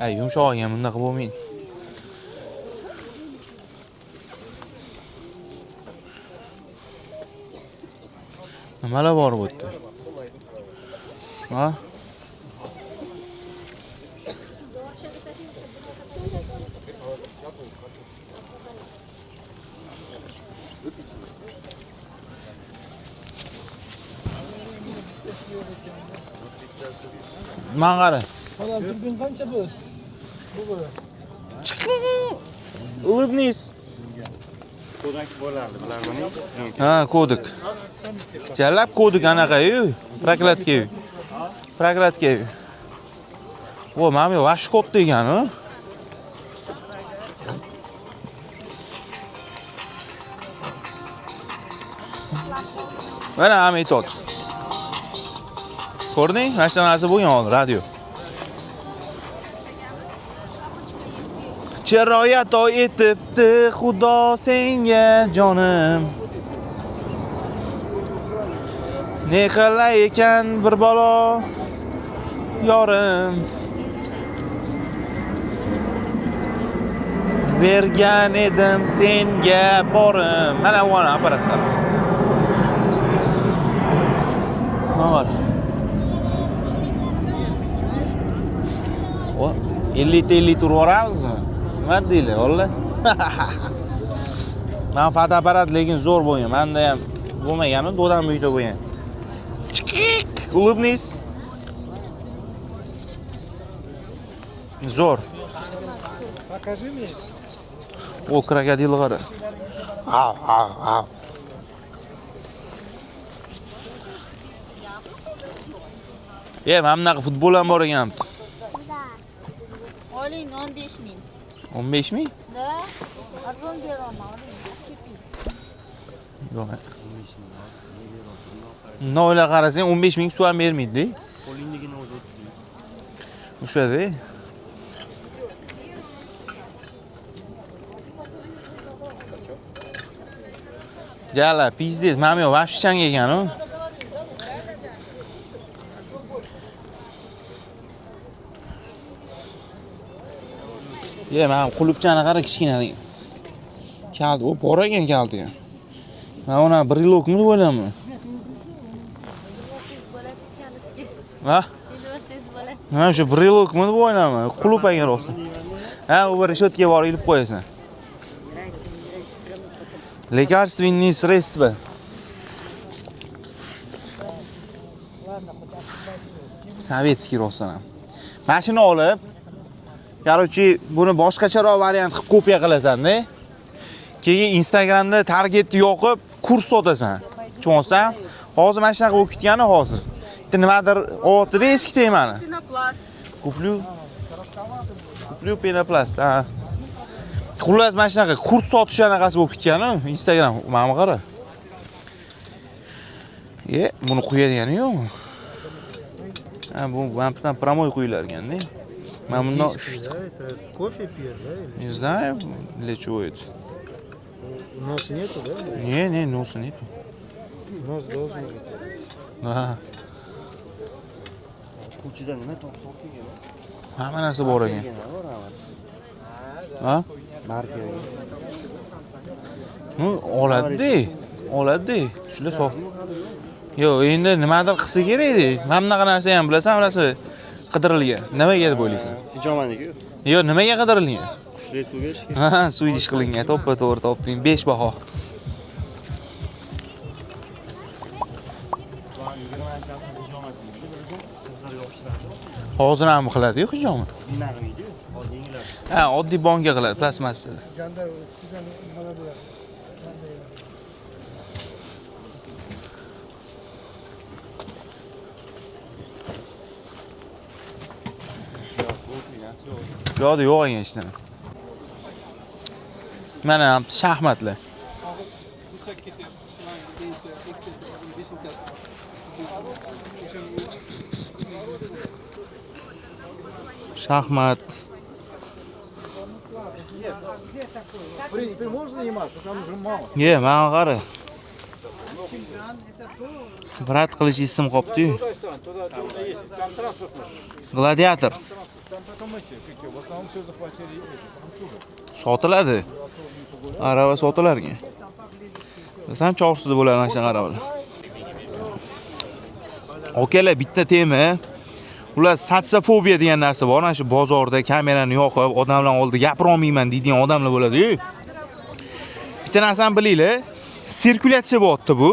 Ay, yumshoq ekan, bundaqa bo'lmaydi. Nimalar bor bu yerda? Ha? Man qara. Odam turbin qancha bu? Bu. Улыбнись. Kodak bo'lardi, bilarmaning. Ha, kodik. Jalab kodik anaqa-yu, prokladka-yu. Prokladka-yu. O, mana bu вообще katta ekan u. Mana ham aytyapti. Ko'rding? Mana shu narsa bo'lgan hozir radio. Chiroy ato etibdi Xudo senga jonim. Ne qilay ekan bir balo yorim. Bergan edim senga borim. Mana bu apparat qara. Nima bor? O, 50 50 turib yuboramizmi? Nima deylar, valla? Men fotoapparat lekin zo'r bo'lgan. Menda ham bo'lmagan, dodam uyda bo'lgan. Chikik, улыбнись. Zo'r. Покажи мне. O krokodil qara. Av, av, av. E, mana bunaqa futbol ham bor ekan. Oling 15 ming. 15 ming? Da, arzon beraman, oling. Keting. Yo'q. Bundan o'ylab qarasang 15 ming suv ham bermaydi-da. Qo'lingdagini o'zi 30 ming. O'shada. Jala, пиздец, mana bu yoq вообще chang ekan u. Ye, mana qulupchani qara kichkinaligi. Kalti, u bor ekan kalti ham. Mana uni brilokmi deb o'ylayman. Ha? Mana shu brilokmi deb o'ylayman. Qulub ekan rosa. Ha, u bir reshetkaga borib ilib qo'yasan. Лекарственные средства. Советский rostdan ham. Mana shuni olib, короче, buni boshqacharoq variant qilib kopiya qilasan-da. Keyin Instagramda targetni yoqib kurs sotasan. Tushunsan? Hozir mana shunaqa bo'lib ketgani hozir. Bitta nimadir olyapti-da eski temani. Penoplast. Куплю. Куплю пенопласт. Ha. Xullas mana shunaqa kurs sotish anaqasi bo'lib ketgani Instagram. Mana bu qara. E, buni qo'yadigani yo'qmi? Ha, bu mana прямой qo'yilar ekanda. Mana bundan Да, это кофе пьешь, да? Или? Не знаю, для чего это. Носа нету, да? Не, не, носа нету. Нос должен быть. Ha, Ko'chada nima topsa olib kelgan. hamma narsa bor ekan. Ha? Marka. Ну, oladi-da. Oladi-da. Shular sof. Yo'q, endi nimadir qilsa kerak-da. Mana bunaqa narsa ham bilasan, narsa qidirilgan. Nimaga deb o'ylaysan? Hijomaniki. Yo'q, nimaga qidirilgan? Kuchli suv berish kerak. Ha, suv idish qilingan. To'ppa to'g'ri topding. 5 baho. Hozir ham qiladi-yu hijoma. Nima? Hozir yengillar. Ha, oddiy bonka qiladi, plastmassada. Ganda nimalar bo'ladi? Bu yoqda yo'q ekan hech nima. Mana shaxmatlar. Shaxmat. В принципе, можно заниматься, там уже мало. Ye, mana qara. Brat qilish isim qopti-yu. Там транспорт нужен. Gladiator Там потом эти, какие, в основном все захватили эти, французы. Sotiladi. Arava sotilar ekan. Desam Chorsuda bo'ladi mana shunaqa aravalar. Akalar, bitta tema. Ular sotsiofobiya degan narsa bor. Mana shu bozorda kamerani yoqib, odamlar oldida gapira olmayman deydigan odamlar bo'ladi-yu. Bitta narsani bilinglar, sirkulyatsiya bo'lyapti bu.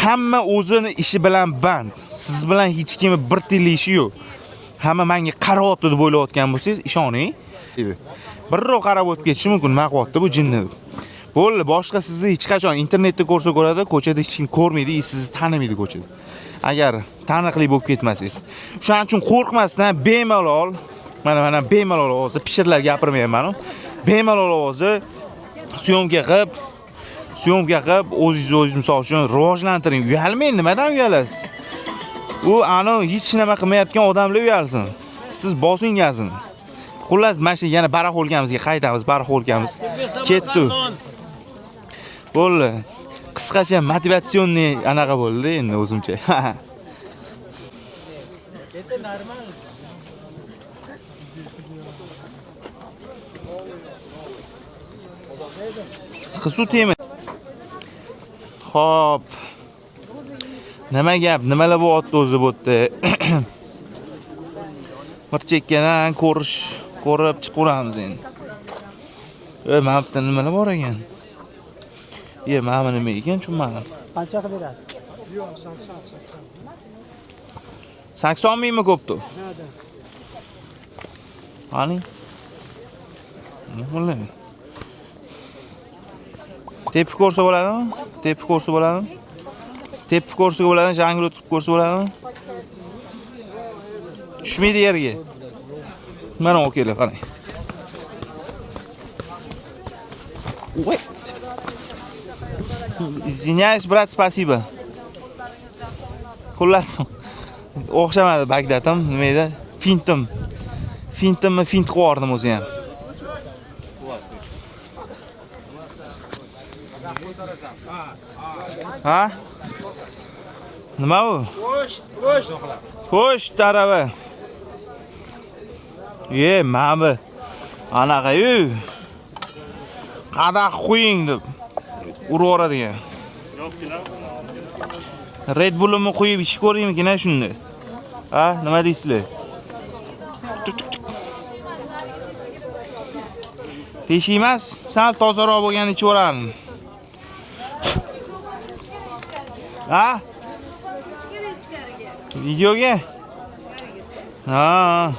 Hamma o'zini ishi bilan band. Siz bilan hech kimni bir tiyinlik ishi yo'q. Hamma menga qarayapti deb o'ylayotgan bo'lsangiz, ishoning. Birrov qarab o'tib ketishi mumkin, nima qilyapti bu jinni deb. Bo'ldi, boshqa sizni hech qachon internetda ko'rsa ko'radi, ko'chada hech kim ko'rmaydi, sizni tanimaydi ko'chada. Agar taniqli bo'lib ketmasangiz. Shuning uchun qo'rqmasdan bemalol, mana bemalol ovozda pishirlar gapirmayman-u. Bemalol ovozda syomka qilib o'zingizni o'zingiz misol uchun rivojlantiring. Uyalmang, nimadan uyalasiz? U ani hech nima qilmayotgan odamlar uyalsin. Siz bosing gazini. Xullas, mana shu yana baraxolkamizga qaytamiz, baraxolkamiz ketdi. Bo'ldi. Qisqacha motivatsionniy anaqa bo'ldi endi o'zimcha. Qizu tema. Xo'p. Nima gap, nimalar bo'lyapti o'zi bu yerda? Bir chekkadan ko'rib chiqaveramiz endi. Mana bu yerda nimalar bor ekan? Mana bu nima ekan, tushunmadim. Qancha qilib berasiz? 80 mingmi ko'pdi? Qani? Nima? Tepib ko'rsa bo'ladimi? Tepib ko'rsa bo'ladimi? Tepib ko'rsa bo'ladimi? Jangil o'tib ko'rsa bo'ladimi? Tushmaydi yerga. Mana okeylar, qarang. Voy. Извиняюсь, брат, спасибо. Xullas, o'xshamadi Bagdatim, nima edi? Fintim. Fintimni fint qilib yubordim o'zi ham. Ha? Nima u? Go'sht, go'sht. Go'sht arava. Ye, mana bu anaqa-yu. Qadah qo'ying deb urib yuboradigan. Red Bull'imni qo'yib ichib ko'ringmikin shunda? Ha, nima deysizlar? Teshik emas, sal tozaroq bo'lganda ichib yuborardim. Ha? Videoga? Ha.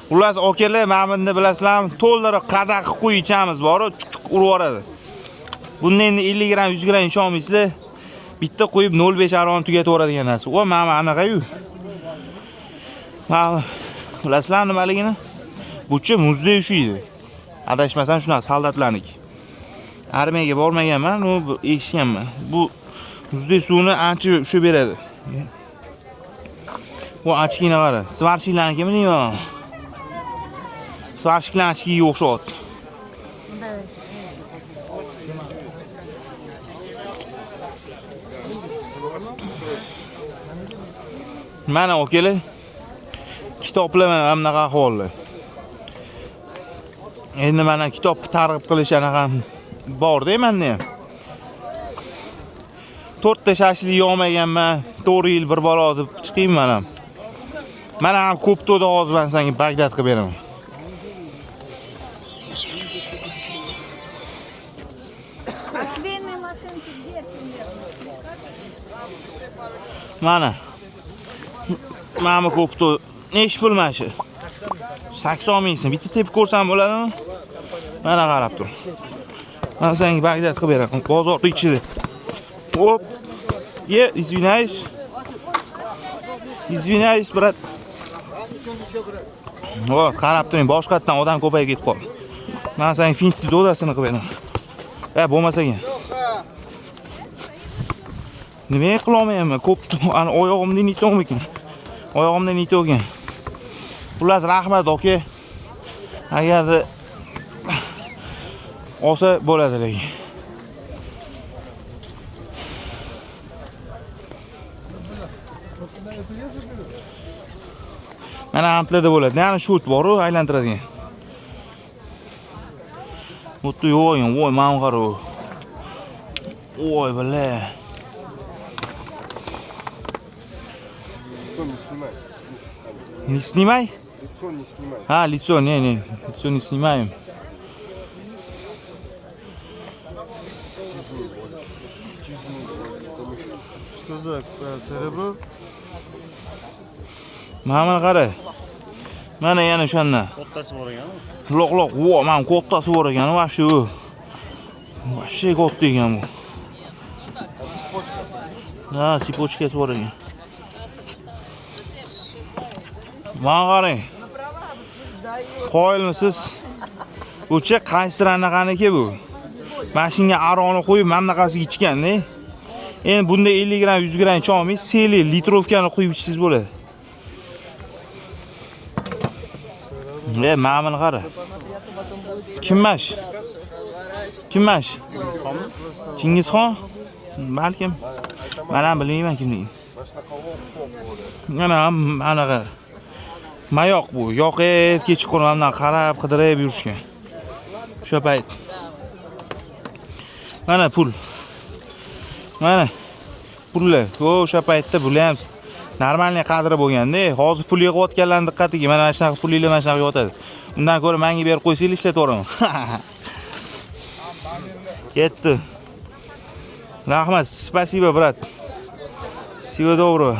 Xullas, akalar, mana bunda bilasizlarmi, to'ldirib qadah qo'yib ichamiz, bor-u, chuq urib yuboradi. Bunda endi 50 gram, 100 gram icha olmaysizlar. Bitta qo'yib 0.5 aroni tugatib yuboradigan narsa. O, mana anaqa-yu. Mana bilasizlar nimaligini? Buchi muzdek ushiydi. Adashmasam shunaqa soldatlarniki. Armiyaga bormaganman, u eshitganman. Bu muzdek suvni ancha ushlab beradi. Bu ochkini qara. Svarshiklarnikimi deyman? Svarshiklar ochkiga o'xshayapti. Mana akalar, kitoblar mana bunaqa ahvolda. Endi mana kitobni targ'ib qilish anaqa bor-da menda ham. 4 ta shashlik yeyolmaganman, 4 yil bir balo deb chiqaymi mana. Mana ham ko'p to'da hozir men senga Bagdad qilib beraman. Mana. Mana ko'p to'da. Nechi pul mana shu? 80 ming so'm. Bitta tepib ko'rsam bo'ladimi? Mana qarab tur. Mana senga Bagdad qilib beraman. Bozorning ichida. Hop. Ye, извиняюсь. Извиняюсь, брат. Hop, qarab turing, boshqatdan odam ko'payib ketib qoldi. Mana senga fintni dodasini qilib beraman. Bo'lmasa ekan. Nima qila olmayapman? Ko'p ana oyog'imda nito'mikin. Oyog'imda nito'gan. Xullas, rahmat aka. Agarda olsa bo'ladi lekin. Mana amtlarda bo'ladi. Ya'ni shurt bor-u, aylantiradigan. Bu yerda yo'q ekan. Voy, mana qara. Voy, billa. Лицо не снимай. Не снимай? Лицо не снимай. А, лицо, не, не, лицо не снимаем. Что за серебро? Mana buni qara. Mana yana o'shandan. Kattasi bor ekan. Loq loq, vo, mana kattasi bor ekan, вообще u. Вообще katta ekan bu. Ha, цепочка si bor ekan. Mana qarang. Qoyilmisiz? Buchi qaysidir anaqaniki bu? Mashinga aroqni qo'yib, mana bunaqasiga ichganda. Endi bunda 50 gramm, 100 gramm icha olmaysiz, seli литровка ni quyib ichsangiz bo'ladi. Mana buni qara. Kimmash? Kimmash? Chingizxon? Balkim. Men ham bilmayman kimligini. Mana anaqa mayoq bu. Yoqib kechqurun mana qarab qidirib yurishgan. O'sha payt. Mana pul. Mana pullar. O'sha paytda bular ham нормальный qadri bo'lganda, hozir pul yig'ayotganlarning diqqatiga mana shunaqa pulinglar mana shunaqa yotadi. Undan ko'ra menga berib qo'ysanglar ishlataveraman. Ketdi. Rahmat, спасибо, брат. Всего доброго.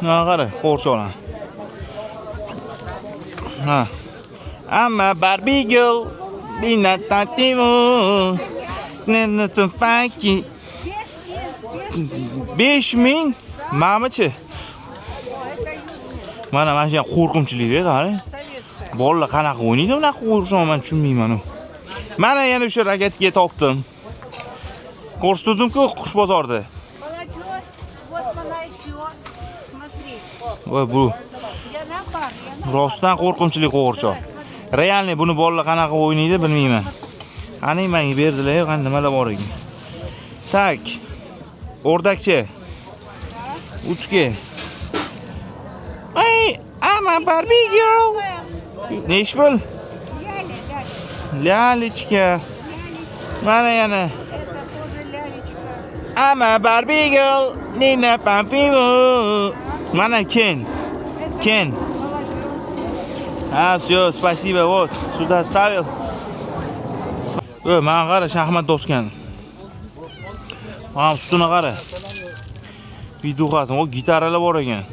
Mana qara, qo'rchoqlarni. Ha. Amma Barbie girl, bina tatimu. Nenesi funky. 5000 mamichi? Mana shu qo'rqinchli-da, qarang. Bolalar qanaqa o'ynaydi bunaqa qo'rqishni men tushunmayman u. Mana yana o'sha raketga topdim. Ko'rsatdim-ku qush bozorida. Voy bu. Rostdan qo'rqinchli qo'g'irchoq. Realniy buni bolalar qanaqa o'ynaydi bilmayman. Qani menga berdilar, qani nimalar bor ekan. Tak. O'rdakchi. Utki. Ay, I'm a Barbie girl. Nech pul? Лялечка. Mana yana. I'm a Barbie girl. Nina Pampimo. Mana Ken. Ken. Ha, все, спасибо. Вот, сюда ставил. Mana qara, shaxmat doskani. Mana ustini qara. Viduxasi, o gitaralar bor ekan.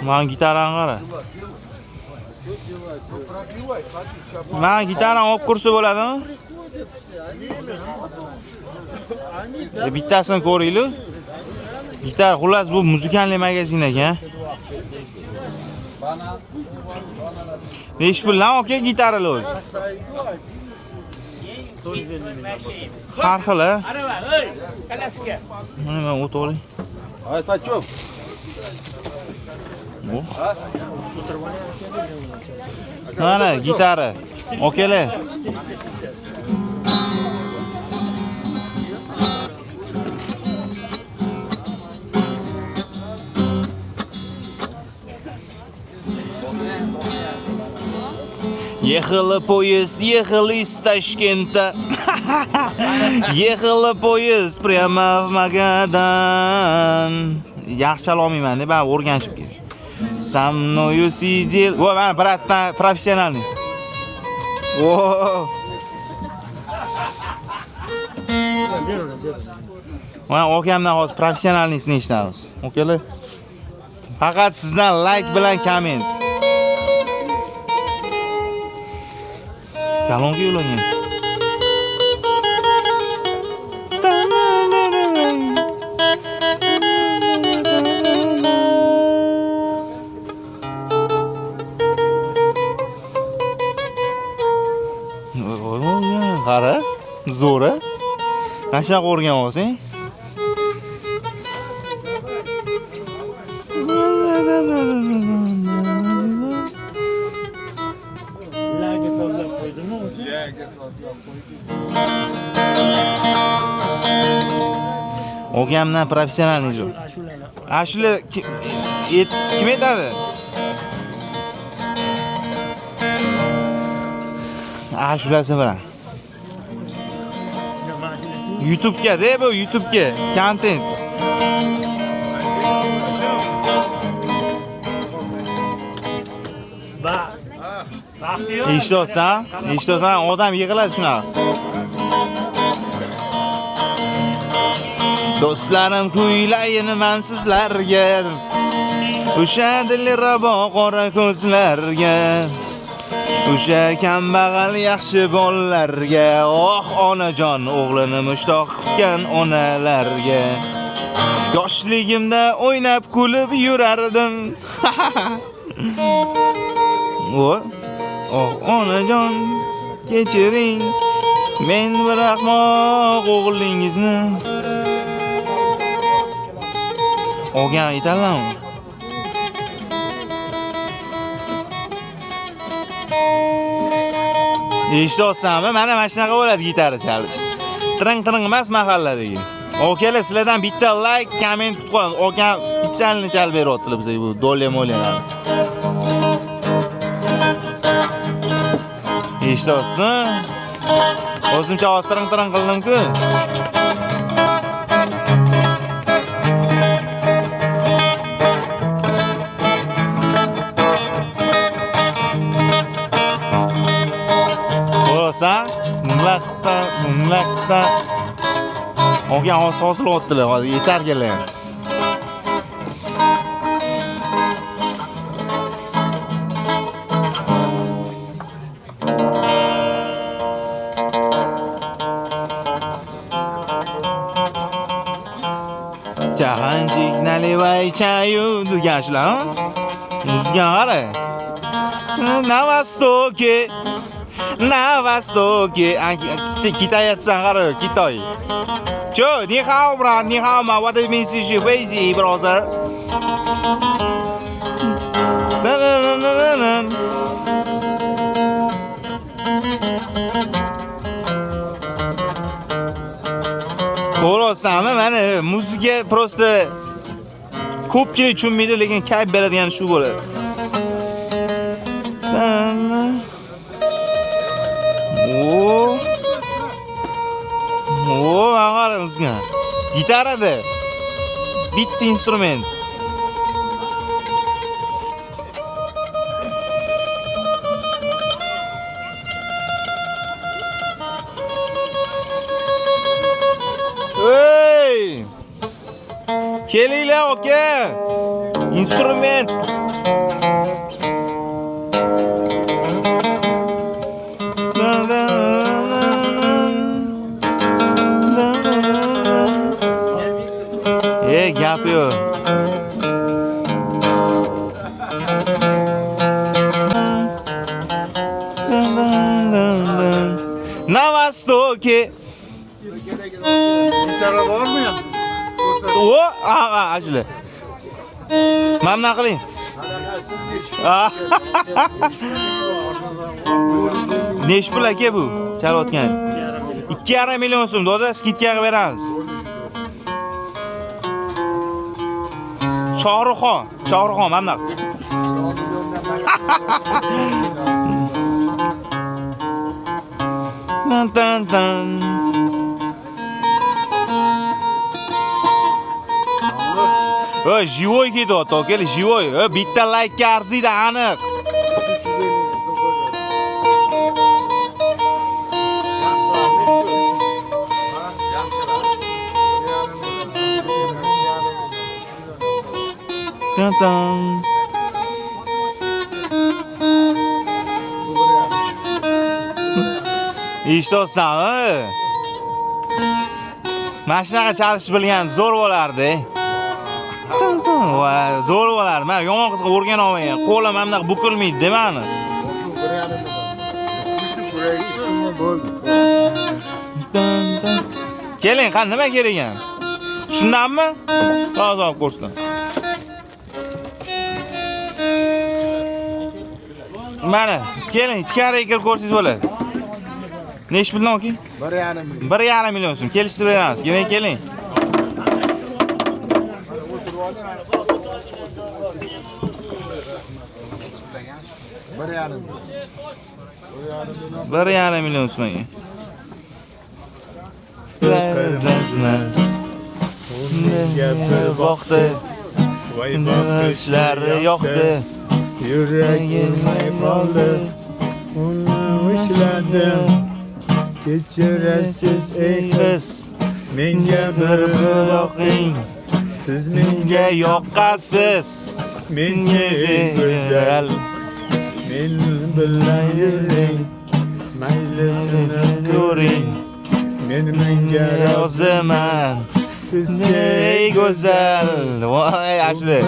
Mana gitarani qara. Mana gitarani olib ko'rsa bo'ladimi? Bittasini ko'ringlar. Gitar, xullas bu muzikalniy magazin ekan. Nech pul lan aka gitaralar o'zi? Har xil, ha? Mana men o't oling. Ay, почем? Mana gitara. Okalar. Ехала поезд, ехал из Ташкента. Ехала поезд прямо в Магадан. Yaxshi chala olmayman, men o'rganishim kerak. Со мною сидел. Во, mana братан, профессиональный. Во. Mana okamdan hozir профессиональный sini eshitamiz. Okalar. Faqat sizdan like bilan komment. Kolonka ulangan. Qara, zo'r a? Mana shunaqa o'rganib olsang. Larga sozlab qo'ydimi? Larga sozlab qo'ydingiz. Okamdan professionalniy zo'r. Ashula kim aytadi? Ashulasi bilan. YouTube'ga de bu YouTube'ga kontent. Eshityapsan? Eshityapsan? Odam yig'iladi shunaqa. Do'stlarim kuylayin man sizlarga. O'sha dilrabo qora ko'zlarga. O'sha kambag'al yaxshi bolalarga, oh onajon o'g'lini mushtoq kutgan onalarga. Yoshligimda o'ynab kulib yurardim. O, oh onajon, kechiring, men bir ahmoq o'g'lingizni. Olgan aytalarmi? Eshityapsanmi? Mana mana shunaqa bo'ladi gitara chalish. Tiring-tiring emas mahalladagi. Okalar, sizlardan bitta like, komment kutib qolamiz. Okam spetsalni chalib beryaptilar bizga bu dolya molyalarni. Eshityapsan? O'zimcha hozir tiring-tiring qildim-ku. Ko'rasan? Mumlaqda, mumlaqda. Olgan hozir hosilyaptilar, hozir yetarkanlar. Chahanchik nalivay chayu degan shular, ha? Muzikani qara. Na востоке, на востоке. Китайцан qara, Kitoy. Чё, ни хао, брат, ни хао, ма, what it means is you crazy, brother. Na-na-na-na-na-na. Ko'ryapsanmi? Mana muzika просто ko'pchilik tushunmaydi, lekin kayf beradigan shu bo'ladi. O. O, mana qara muzika. Gitarada. Bitta instrument. Ey! Kelinglar aka. Instrument. Ey, gap yo'q. На востоке. Gitara bormi ya? O, aha, ashula. Mana bunaqa qiling. Nechi pul aka bu chalayotgan? 2,5 million so'm, doda, skidka qilib beramiz. Shohruxxon, Shohruxxon mana bunaqa. Tan tan tan. O, живой ketyapti, aka, живой. O, bitta like-ga arziydi aniq. Tan tan. Eshityapsanmi? Mana shunaqa chalish bilgan zo'r bo'lardi. Tan tan, va zo'r bo'lardi. Men yomon qizga o'rgana olmagan. Qo'lim mana bunaqa bukilmaydi, mani. Tan tan. Keling, qani nima kerak ekan? Shundanmi? Hozir olib ko'rsating. Mana, keling, ichkariga kirib ko'rsangiz bo'ladi. Nechi puldan aka? 1,5 million. 1,5 million so'm. Kelishtirib beramiz. Keling, keling. Bir yarim. 1,5 million so'm ekan. Boqdi. Voy boqishlari yoqdi. Yurak urmay qoldi. Uni ushladim. Kechirasiz ey qiz. Menga bir yoqing. Siz menga Menga yoqasiz. Menga eng go'zal. Men bilan yuring. Maylisini ko'ring. Men menga Roziman. Sizga Ey go'zal. Voy ashula.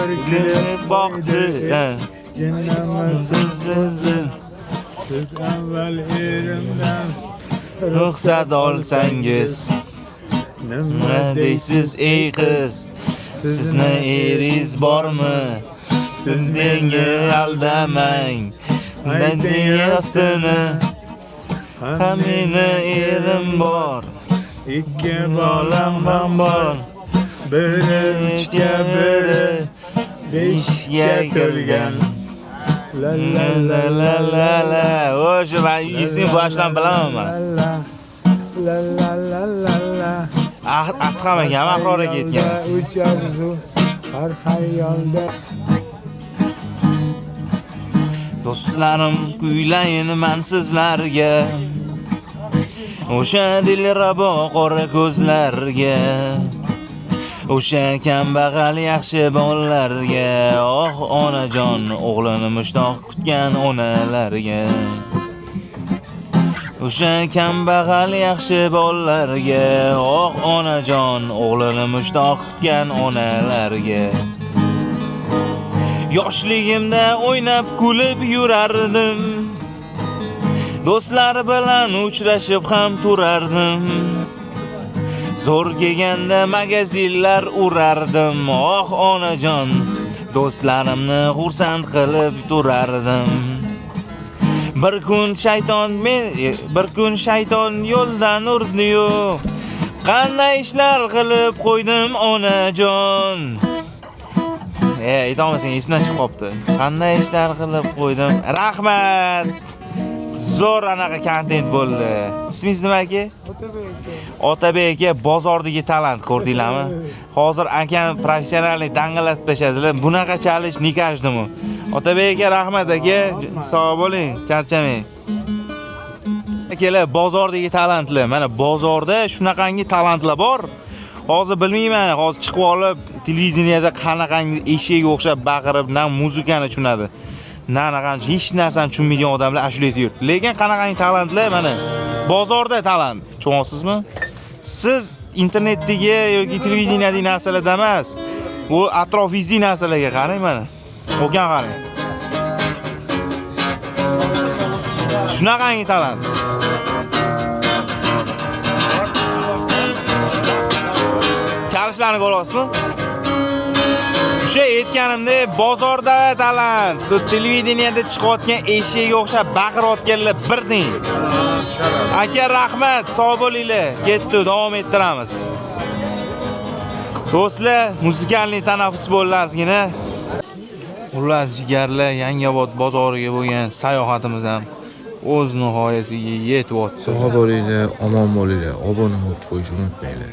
Boqdi. Jinnamisiz Siz Siz avval erimdan ruxsat olsangiz. Nima Nima deysiz ey qiz? Sizni eringiz bormi? Siz menga aldamang. Ayting rostini. Ha meni erim bor. Ikki Bolam ham bor. Biri uchga, biri beshga to'lgan. La La la la la la. O'sha men esing boshidan bilaman man. La la la la la la. Adham akam Ahror aka aytgan. Uch orzu har xayolda. Do'stlarim, kuylayin man sizlarga. O'sha dilrabo qora ko'zlarga. O'sha kambag'al yaxshi bolalarga. Oh onajon, o'g'lini mushtoq kutgan onalarga. O'sha kambag'al yaxshi bolalarga. Oh onajon, o'g'lini mushtoq kutgan onalarga. Yoshligimda o'ynab kulib yurardim. Do'stlar bilan uchrashib ham turardim. Zo'r kelganda magazinlar urardim. Oh onajon, do'stlarimni xursand qilib turardim. Bir kun shayton men, bir kun shayton yo'ldan urdi-yu, qanday ishlar qilib qo'ydim onajon. Aytolmasang esimdan chiqib qopti. Qanday ishlar qilib qo'ydim. Rahmat. Zo'r anaqa kontent bo'ldi. Ismingiz nima aka? Otabek aka, bozordagi talant ko'rdinglarmi? Hozir akam professionalni dang'illatib tashladilar. Bunaqa chalish не каждому. Otabek aka, rahmat aka. Sog' bo'ling, charchamang. Akalar, bozordagi talantlar. Mana bozorda shunaqangi talantlar bor. Hozir bilmayman, hozir chiqib olib televideniyada qanaqangi eshakka o'xshab baqirib, na muzikani tushunadi, na anaqangi hech narsani tushunmaydigan odamlar ashula aytib yuribdi. Lekin qanaqangi talantlar mana bozorda talant. Tushunyapsizmi? Siz internetdagi yoki televideniyadagi narsalarda emas, u atrofingizdagi narsalarga qarang mana. O'kan qarang. Shunaqangi talant. Chalishlarni ko'ryapsizmi? O'sha aytganimdek, bozorda talant, televideniyada chiqayotgan eshakka o'xshab baqirayotganlar bir ding. Aka rahmat, sog' bo'linglar. Ketdi, davom ettiramiz. Do'stlar, musikalniy tanaffus bo'ldi ozgina. Xullas jigarlar, Yangiobod bozoriga bo'lgan sayohatimiz ham o'z nihoyasiga yetyapti. Sog' bo'linglar, omon bo'linglar, obuna bo'lib qo'yishni unutmanglar.